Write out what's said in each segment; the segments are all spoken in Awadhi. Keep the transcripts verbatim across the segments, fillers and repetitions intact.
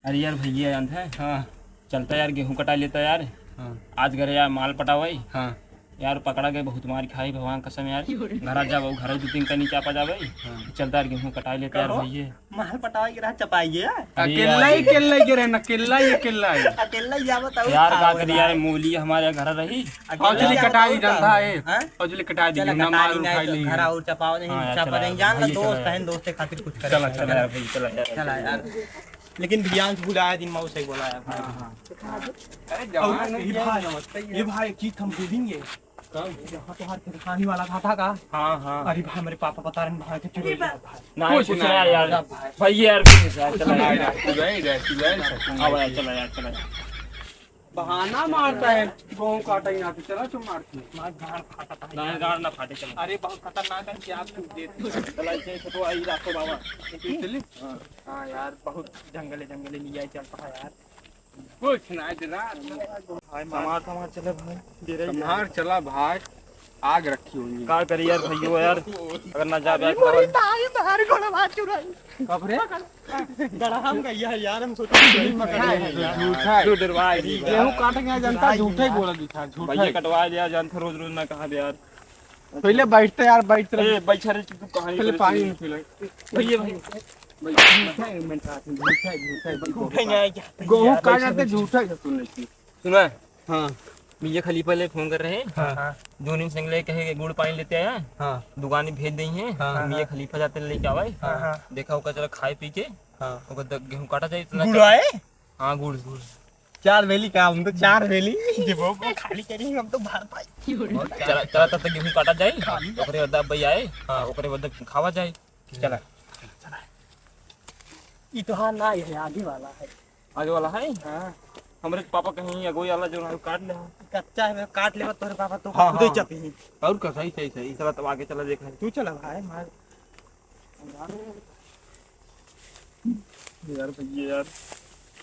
अरे यार भैया, जानत है? हाँ। चलता यार, गेहूँ कटाइ लेता यार। हाँ। आज घरे यार माल पटावइ। हाँ। यार पकड़ा गए, बहुत मार खाई भगवान कसम यार। घरा जाबो, घरा दू तीन कनी चापा जाबे। हाँ। चलता यार, गेहूँ कटाइ लेता यार कहो। भैया। माल पटावइ के रहा चपाइए। अरे अकेला यार। ही, अकेला ही गिरे ना, अकेला ही, अकेला ही। अकेला ही जाबो तो यार, का करी यार, मूली हमारे घर रही। अकेला फौजली जाबो कटाई तो का? जानता है? हाँ? फौजली कटाई दी, चला, ना कटाई मार नहीं उठाई तो ली। घर और चपाओ नहीं, हाँ यार, चपा चला नहीं, यार, जान ला, भैया, दोस्त चला हैं, यार। दोस्त के खातिर कुछ करे। चला, चला यार, भैया, चला यार। चला यार। लेकिन भियान से बुलाया दिन मऊ से बोला यार। हाँ, हाँ। अरे और जवान ये है, भाई, नमस्ते। ये भाई, एक चीज हम भूलेंगे। कब? यहाँ तो हर खाने वाला था, था का? हाँ, हाँ। अरे भाई, मेरे पापा बता रहे हैं, भाई के चुराई अरे बा- भाई। नहीं, कुछ कुछ नहीं नहीं यार। यार। भाई यार, please यार, चला नहीं, यार। नहीं, तू गए, तू गए, तू गए। अब यार, चला यार, चला यार। बहाना मारता है, गेहूं काटे यहाँ पे, चला चुप मारती है। मार गाड़ फाटा था नहीं, यार। गाड़ ना फाटे, चला। अरे बहुत खतरनाक है, क्या आप देख। चला, इसे, इसे तो आई राखो बाबा। चली? हाँ। हाँ यार, बहुत जंगले, जंगले लिया चल पड़ा यार। कुछ ना, इधर आ। भाई, मार, मार, मार, चला भाई। गिरे ही संभार, चला भाई, आग रखी हुई है। का करी यार भैयो यार, अगर ना जाबे पूरी तो ताई मार गोड़वा चुराई। कब रे? गड़हा हम गइया है यार, हम सोचे नहीं पकड़ा है यार। झूठा है। जो डरवाए नहीं गेहूं काटे के यहाँ जनता झूठा ही बोला दिखा, झूठा भैया है। कटवा दिया, जानता रोज रोज ना कहा दे यार। पहले बैठते यार, बैठते रहे। ए, बैठा रे, तू कहानी पहले करे पानी तू। नहीं पिला। भैया, भैया। झूठा है, मैं कहा था, झूठा है, झूठा है, झूठा है। झूठा है, झूठा है। गेहूं काट जाते झूठा है, सुन लेती। सुना? हाँ। मियाँ खलीफा ले फोन कर रहे हैं। हाँ। जोनी सिंह ले कहे कि गुड़ पानी लेते आया। हाँ। दुकानी भेज देई हैं। हाँ। मियाँ खलीफा जाते लेके आवे। हाँ, हाँ। देखा ओकर चला खाए पी के। हाँ। ओकर द-, गेहूं काटा जाए, इतना गुड़ आए? हाँ, गुड़, गुड़। चार वेली का, हम तो चार वेली। जब वो खाली करी, हम तो भर पाई। चला, चला, तब तक गेहूं काटा जाए। हाँ। ओकरे बाद दब आए। हाँ। ओकरे बाद खावा जाए। चला। ई तोहार ना है, आगे वाला है। आगे वाला है? हाँ। हमरे पापा कहीं अगोई वाला जो है, काट ले। कच्चा है, काट लेबा तोहरे पापा तो हाँ, खुदे हाँ। चपही। और का, सही, सही, सही। चला तब आगे चला देख ले। तू चला भाई, मार। यार भैया यार,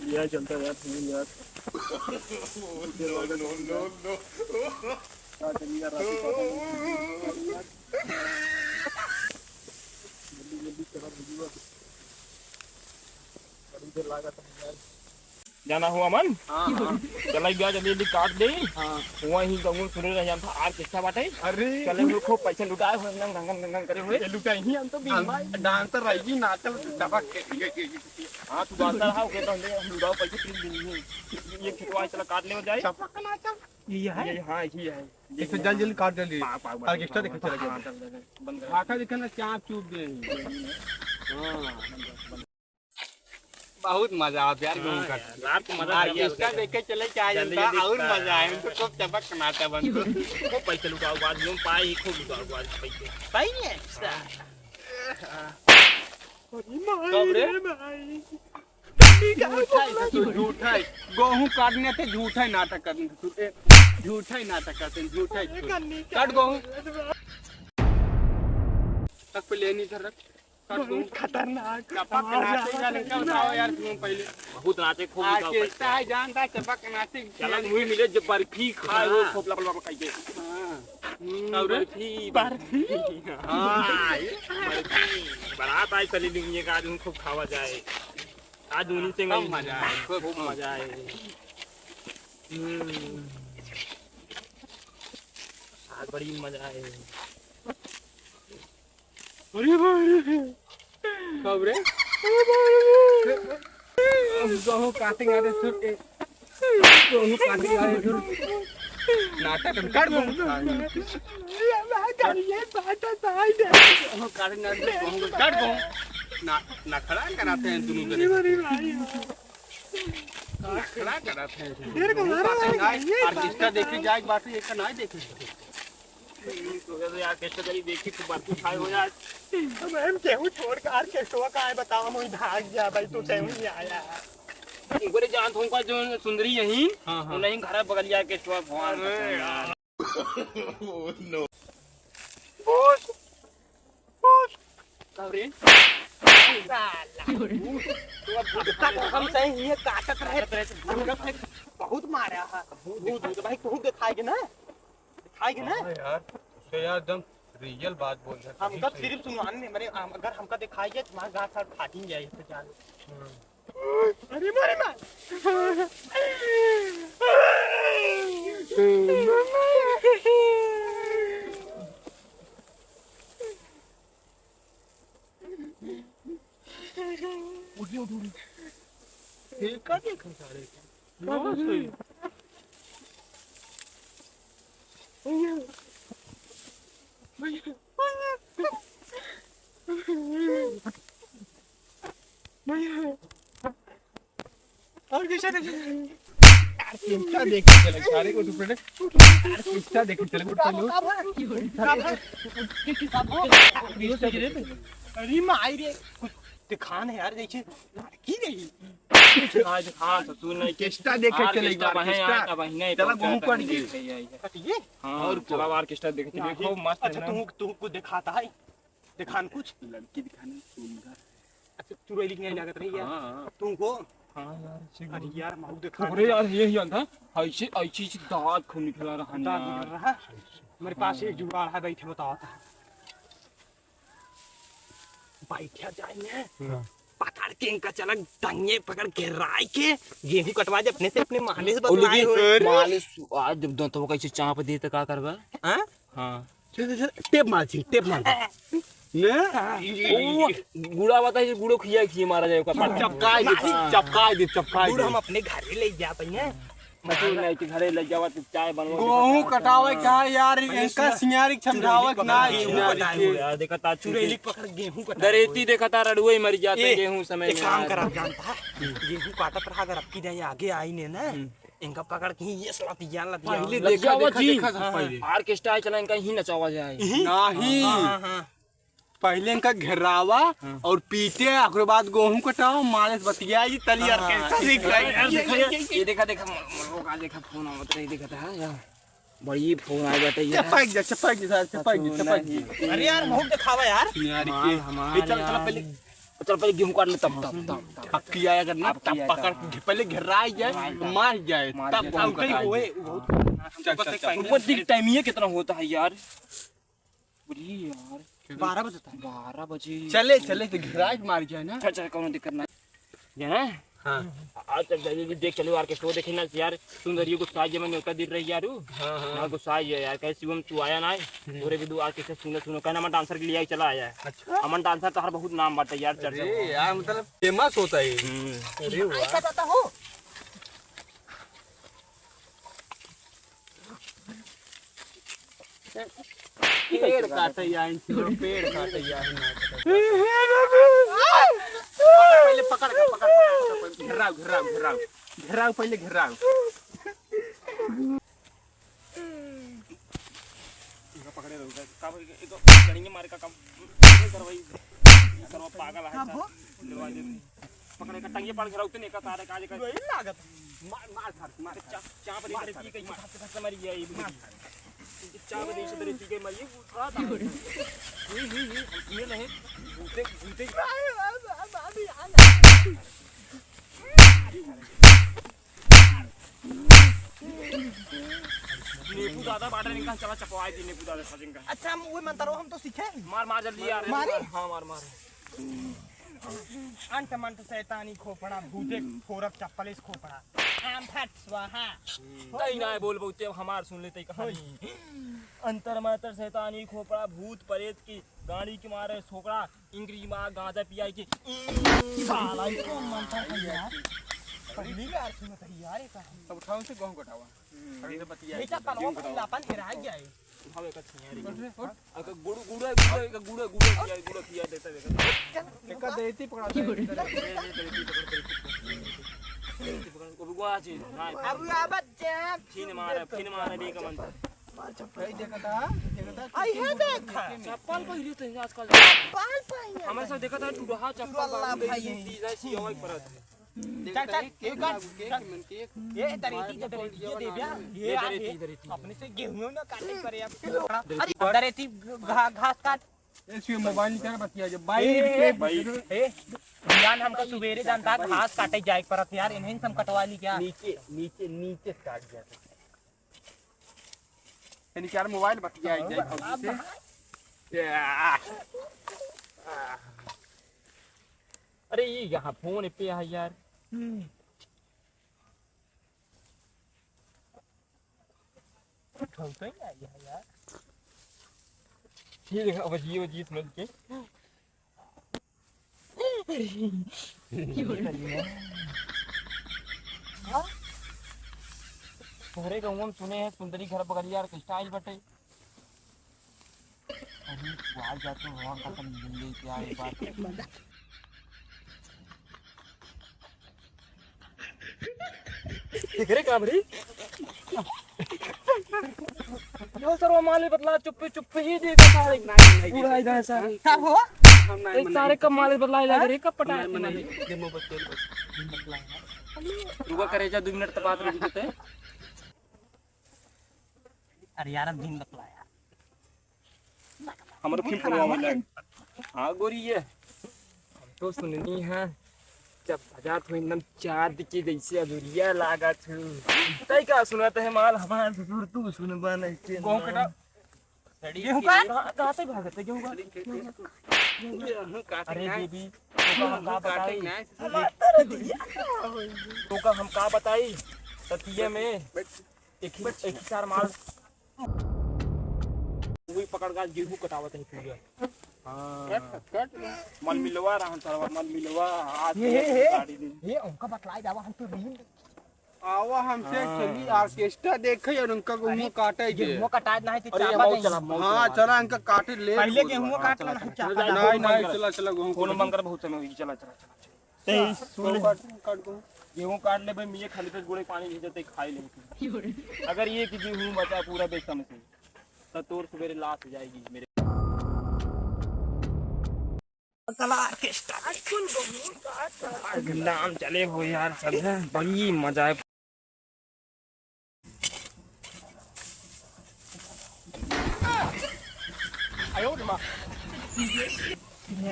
लिया चलता यार, नहीं यार। No, no, no, no। का करी यार, रात को जल्दी, जल्दी चला भैया। बड़ी देर लागत है यार। जाना हुआ मन? हाँ, हाँ। चला गया, जल्दी जल्दी काट दे। हाँ। हुआ ही गंगू सुरे रह जानता, आर्केस्ट्रा बाटे। अरे। चले हुए खूब पैसे लुटाए हुए, नंग, नंग, नंग, नंग करे हुए। ये लुटाई ही हम तो बीच हम में। डांसर रहेगी, नाचल टपक के। हाँ, तू डांसर रहा, ओके, तो हम लुटाओ पैसे तीन दिन में। ये खेतवा चला काट ले जाए। टपक नाचल। ये है? ये, हाँ, ये है। इसे जल्दी जल्दी काट जल्दी। पाक, पाक, पाक, आर्केस्ट्रा पाक, देखे चला गया। हाँ, चल, चल, चल, बंद कर। भाषा देखे ना, चाप चूप दे। हाँ। बहुत मजा आवत यार, हाँ घूम कर। यार, रात को मजा आ गया। ऑर्केस्ट्रा देख के चले, क्या जल्दी, जनता, जल्दी और का। मजा आए, हम तो खूब चपक नाचा बन। खूब पैसे लुटाओ, बाद में पाए ही खूब लुटाओ, बाद में पैसे। सही है। हाँ। कब रे? झूठा है तो तू, झूठा है। गेहूं काटने थे, झूठा है नाटक करने थे तू, ए, झूठा है नाटक करते हैं, झूठा है तू। काट गेहूं। तक पे लेनी इधर रख। बहुत खतरनाक। टपक नाचे वाले का बताओ यार तुम पहले। बहुत नाचे खूब नाचे। ऑर्केस्ट्रा है, जानता है, टपक नाचे। चला, मुंह मिले जब बर्फी खाए हो, हाँ। खूब लप लप खाइए। हाँ। हम्म, और बर्फी। बर्फी। हाँ, ये बर्फी। बारात आए चली दुनिया का, आज हम खूब खावा जाए। आज उन्हीं से खूब मजा आए, खूब मजा आए। हम्म। आज बड़ी मजा आए। अरे बाप रे। कब रे? अब गेहूं काटेंगे आधे सुर के। गेहूं काटेंगे आधे सुर। नाटक हम कर दूं। ये बात है, ये बात है, भाई। गेहूं काटेंगे आधे सुर, गेहूं काट दूं। ना, नखड़ा कराते हैं दोनों जने। अरे भाई। नखड़ा कराते हैं। फिर को मारो, काटेंगे, ये बात ऑर्केस्ट्रा है। देखे जाए, बाकी एक का ना देखे। तो यार, ऑर्केस्ट्रा करी देखी, खूब बात खाए हो यार। तो मैम, केहू छोड़ के ऑर्केस्ट्रा का है, बताओ, हम वहीं भाग जा भाई, तू टाइम नहीं आया। ऊपरे जानत हूँ का, जो सुंदरी यहीं, हाँ, हाँ। वो नहीं, घर बगलिया ऑर्केस्ट्रा, भगवान अरे कसम यार। यार। Oh, no। बॉस, बॉस। का रे? साला। तू अब हम सही ये काटत रहे, काटत रहे तो भूत। बहुत मारा है। भूत, भूत, भूत भाई, तू दिखाएगे ना? दिखाई के ना? हाँ यार, उससे यार एकदम रियल बात बोल रहा है, हमका सही से। सिर्फ सुनवाने में, मरे, हम, अगर हमका दिखाई गया, तुम्हारा गाँठ साथ फाटी जाए, तो जान। हम्म। अरे मारे मार। उठ, उठ, उठ। ये का देख सारे? और कैसा देख? यार, कैसा देख के चले सारे को, उठ, उठ, उठ। यार, कैसा देख के चले, उठ, उठ, उठ। अरे माई रे, कुछ दिखा ना यार, जैसे लड़की रही। आज हाँ, ससुर नहीं के ऑर्केस्ट्रा देखे चले एक बार, ऑर्केस्ट्रा। चला, गोहूं काट के। कटिए? हाँ, और चला, ऑर्केस्ट्रा देखे चले, खूब मस्त है ना। अच्छा, तू, तू कुछ दिखाता है? दिखान कुछ। लड़की दिखाने सुंदर। अच्छा, चुड़ैली की नहीं लागत रही है? हाँ। तुमको? हाँ यार, अरे यार, महू दिखा। अरे यार, ये ही था। ऐसे, ऐसे, ऐसे दांत खूब निकला रहा। दांत निकल रहा। मेरे पास एक जुगाड़ है, बैठे बताओ। बैठा जाए ना। हाँ। पकड़ के इनका चलक टंगे पकड़ के राय के गेहूं कटवा दे अपने से, अपने मालिश बतलाए हुए। मालिश आज जब दंतवा कैसे चाप दे तो का करबा? हाँ? हाँ। चल, चल, चल, टेप मार, चल, टेप मार। ने? ओ, गुड़ा बता, ये गुड़ो खिया, खिया मारा जाए ओका। चपकाए दे, चपकाए दे, चपकाए दे। गुड़ हम अपने घरे ले जाते हैं। मसूर नहीं के घरे ले जावा, तू चाय बनवा। गोहूं कटावे का यार, इनका सिंगारी समझावे के ना, सिंगारी के। यार, देखा ता चुड़ैली पकड़ गेहूं कटा दरेती देखा ता रड़ुए मर जाते ए, गेहूं समय एक में काम यार। करा जानता है, गेहूं काटत रहा, अगर अबकी नहीं आगे आई ने ना, हम्म। इनका पकड़ के ही ये लतिया, लतिया। पहले लतिया देखा, देखा, जी। देखा सब हाँ, पहले। हाँ। ऑर्केस्ट्रा चला, इनका ही नचावा जाए। यही? नहीं। हाँ, हाँ, हाँ। पहले इनका घेरावा हाँ। और पीटे, ओकरे बाद गोहूं कटावा, मालिश बतिया जी, तली हाँ, ऑर्केस्ट्रा हाँ, दिख रही है। ये देखा, देखा, मो-, मोरो का देखा, फोन आवत रही, देखा था, हाँ, यार। बड़ी फोन आ जाता है, यार। चपाक जा, चपाक जा, साला, चपाक जा, चपाक जा। अरे यार, मुंह दिखावा यार। यार, माल ये, हमार ये चल, चल, यार। पहले, चल, पहले गेहूं काट ले, तब, तब, तब, तब। अब की आया करना, अब तब की आया पकड़ करना। के, पहले घेराई जाए, मार जाए। मार जाए, तब मार गोहूं जाए। कटाई। ओए, वो बहुत चल, चल, चल। ऊपर देख, टाइम ये कितना होता है यार। बोलिए यार। बारह बजे तक। बारह बजे। चले, चले तो घेराई के मार जाए ना। चल, चल, कौनो दिक्कत ना। जाना? हाँ। आज तक जल्दी जल्दी देख चलो यार, के शो देखे ना यार, सुंदरियो गुस्सा जे मन होता दिल रही यार। हाँ, हाँ। ना गुस्सा जे यार, कहे शिवम तू आया ना है, हम्म। तोरे भी दो आके से सुंदर सुंदर, कहना मैं डांसर के लिए आई चला आया है। अच्छा। अमन डांसर तो हर बहुत नाम बाटे यार, चर्चा अरे में। यार, मतलब फेमस होता है। हम्म। अरे वाह। ऐसा तो हो। पेड़ काटे या इन चीजों, पेड़ काटे या इन ना काटे। पकड़, पहले पकड़ के, पकड़, पकड़, पकड़, घेराव, घेराव, घेराव, घेराव, पहले घेराव। इनका पकड़े रहो, का, का, एक, एक, गड़िया मारे का काम, करवाई, करवा पागल है, हाँ, सर। हो? करवा दे। पकड़े का टंगिया पाड़ घेराव, उतने का तारे का, का। वही लागत। मार, मार, मार, मार। चा-, चाप दे, मार, मार। पी के, मार। चाप दे, इसे तेरे पी के मर, ये उठा था। ये, ये, ये, हम सुने नहीं। भूते, भूते। नीपू दादा बाटे, इनका चला चपवाए दी, नीपू दादा साजिन का। अच्छा, हम वो मंतरवा हम तो सीखे। मार, मार जल्दी यार। मारी? हाँ, मार, मार। अंट मंट शैतानी खोपड़ा, भूते फोरब चप्पल इस खोपड़ा। आम फट स्वाहा। तई ना बोल बहुते, अब हमार सुन लेते कहानी। अंतर मंतर शैतानी खोपड़ा, भूत प्रेत की गाड़ी के मारे सोकड़ा, इंग्री माँ गांजा पियाई के। साला, ई कौन मंत्र है यार? पहली बार सुनत है यार, ये कहानी। सब उठाओ से गेहूं कटावा। हम्म। अरे बतिया ये चप्पल वो पहला अपन गिरा गया है। उठाओ एक छियारी। उठ रे, उठ। एक गुड़, गुड़ है, गुड़ है, एक गुड़ है, गुड़ है, गुड़ है, गुड़ है, देता, देता। एक देती पकड़ा दे। ले, ले, देती पकड़, देती पकड़। वो भी गुआ जी, ना। अब अब जब फिन मारे, फिन मारे, भी कमन। चप्पल देखा था, देखा था। आई है देख। चप्पल पहिरे तो आजकल। चप्पल पहिरे। हमें सब देखा था, टुडहा चप्पल टुडहा बाबू भाई। तीन सी और परत। चल, चल, एक एक, एक, एक, एक, एक, एक, ए, दरेती, दरेती, ये दे दिया। ये ये आ, दरेती, ये। दरेती। अपने से गेहूं ना काटे पड़े अब। अरे, दरेती घा-, घास काट। ए, शिव मोबाइल निकाल, बतिया जब भाई ए, ए, के भाई। ए, ध्यान हमका सुबेरे जानता, घास काटे जाए के परत यार, इन्हें से हम कटवा ली क्या? नीचे, नीचे, नीचे काट जाता। ए, निकाल मोबाइल, बतिया जाए अब कौन से? भाई। या। अरे, ई कहाँ फोन पे है यार। हम्म। उठावत ही नहीं है यार। ये देखा, अब ये, ये सुन के। हाँ? तोहरे गाँव में सुने हैं, सुंदरी घर बगलिया orchestra आइल बाटे। अरे, तू आ जा तो, वहाँ कसम जिंदगी क्या एक बार। देख रे, का भरी? यो सर, वो माले बतला, चुप, चुप ही दे, सारे। नहीं, नहीं, पूरा इधर से। का हो? हम नहीं, एक सारे कब माले बतला लग रे, कब पटाए नहीं, तुम्हारे? नहीं, ये मोहब्बत तेल बस, बतला है। रुको, करेजा, दो मिनट तक बात रुक जाते हैं। अरे यार, हम दिन बतला यार। हमरो फिर फोन आवे लग। हाँ, गोरी ये। हम तो सुननी है, जब बजात हो एकदम चाँद के जैसे अजोरिया लागत हो। तै का सुनत है माल हमार ससुर, तू सुनबा नहीं के। गेहूँ कटा। गेहूँ काट। कहाँ, कहाँ से भागत है गेहूँ काट? गेहूँ काट। अरे देवी, तोका हम का बताई? तोका हम का बताई? सतिया में एक ही, एक ही चार माल। वही पकड़ के आज गेहूं कटावत है पूरा। हाँ। कट, कट। मल मिलवा रहा सरवा, मल मिलवा। आज ये, ये, ये, गाड़ी दे। ये उनका बतलाई जावा, हम तो नहीं। आवा हमसे हाँ। चली orchestra देखे और उनका गेहूं अरे, काटे दे। गेहूं कटाए ना है तो अरे, चापा मऊ देंगे। चला, मऊ हाँ, चला। चला, इनका काटे ले पहले बोल। गेहूं हाँ, काट चला, लेना है, चला, चापा चला, देंगे। नहीं, नहीं, चला, चला, गेहूं चला, काट। मल कर बहुत समय हुई, चला, चला, चला, चला। तेईस, हाँ, सोलह। काट, काट दो। गेहूं काट लेबे, मिये खाली पेट गोड़े पानी भी जते खाए ले। अगर ये कि गेहूं बचा पूरा बेचता में से, तो तोर सवेरे लाश हो जाएगी मेरे। साला orchestra। नाम चले हो यार, सब है, बड़ी मजा है।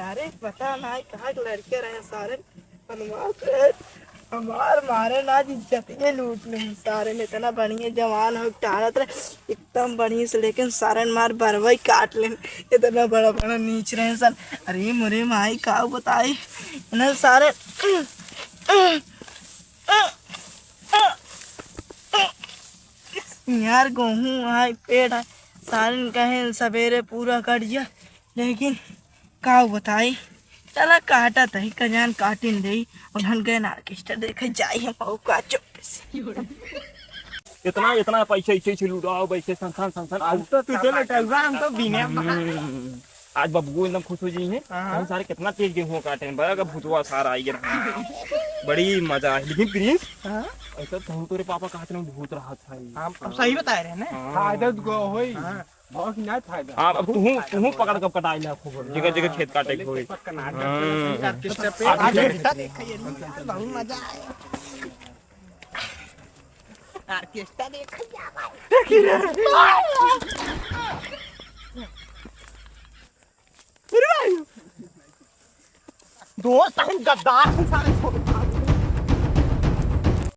अरे पता नहीं कहाँ के लड़के रहे सारे, हमार तो, हमार मारे ना आज इज्जत ये लूट लेन सारे ने। इतना बढ़िया जवान हो, टहरत रहे एकदम बढ़िया से, लेकिन सारे ने मार बरवई काट लेन। इतना बड़ा बड़ा नीच रहे सन। अरे मोरे माई का बताई ना सारे। यार, गेहूं है, पेट है, सारे ने कहे सवेरे पूरा कट जा, लेकिन का बताई, चला काटत ही, कजान काटिन देई, उन्हन गए orchestra देखे जाई हम, अउ का चुप से। इतना, इतना पैसा ऐसे, ऐसे लुटाओ, वैसे सन, सन, सन, सन। हम तो तुझे लुटाऊंगा, हम तो बिना हम्म। आज बबुओ एकदम खुश हो जाई है। हाँ। हम सारे कितना तेज गेहूं काटे हैं, बड़ा का भूतवा सारा आई है। बड़ी मजा आई, लेकिन प्रिंस, हाँ? ऐसा तो हम तोरे पापा कहत रहे भूत रहत है। हम, हम सही बताए रहे ना। हाँ। फायदा तो होई। हाँ। बहुत ना फायदा। हाँ, अब तू, तू पकड़ के कटाई ला खूब, जगह, जगह खेत काटे के होई। पक्का ना। हाँ। Orchestra पे। Orchestra देखा, देखा, ये नहीं यार, बहुत मजा आया। Orchestra देखा क्या भाई? देखी रे। अरे भाई। दोस्त, हम गद्दार हैं सारे।